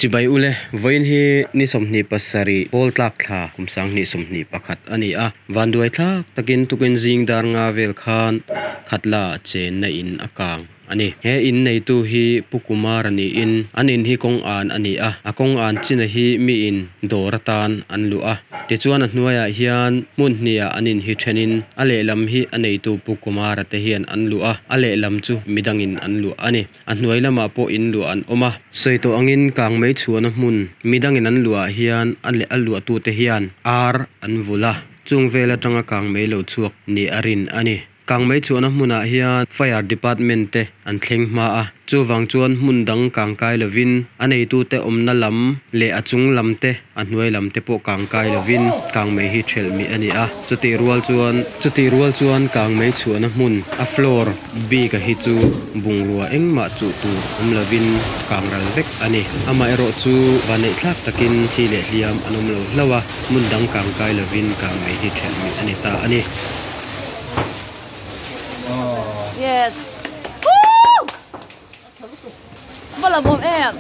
Chibai ule, vawiin hi ni 27 pawl tlak thla kum 2021 a ni a, vanduai thlak takin tukin zing dar nga vel khan Khatla chenna in a kang a ni. He in neitu hi Pu Kumar a niin an in hi kawng an a ni a, a kawng an china hi miin dawr atan an luh a. Tichuan a hnuaiah hian hmun hniah an in hi thenin a lehlam hi a neitu Pu Kumara te hian an luh a, a lehlam chu midangin an luh a ni. A hnuai lamah pawh in luah an awm a. Sawi tawh angin kang mei chhuahna hmun midangin an luahah hian a leh a luahtute hian ar an vulh a, chung vel atanga kang mei lo chhuak ni a rin a ni. Kang mei chhuahna hmunah hian Fire Department te an thleng hma a, chuvang chuan hmun dang kang kai lovin a neitute awmna lam leh a chung lam te, a hnuai lam te pawh kang kai lovin kang mei hi thelh mih a ni a. Chutih rual chuan chutih rual chuan kang mei chhuahna hmun a floor bik a hi chu bungrua engmah chuh tur awm lovin kang ral vek a ni. Amaherawh chu vanneih thlak takin thi leh hliam an awm lo hlauh a, hmun dang kang kai lovin kang mei hi thelh mih a ni ta a ni. Yes. Woo! Va la bawm em.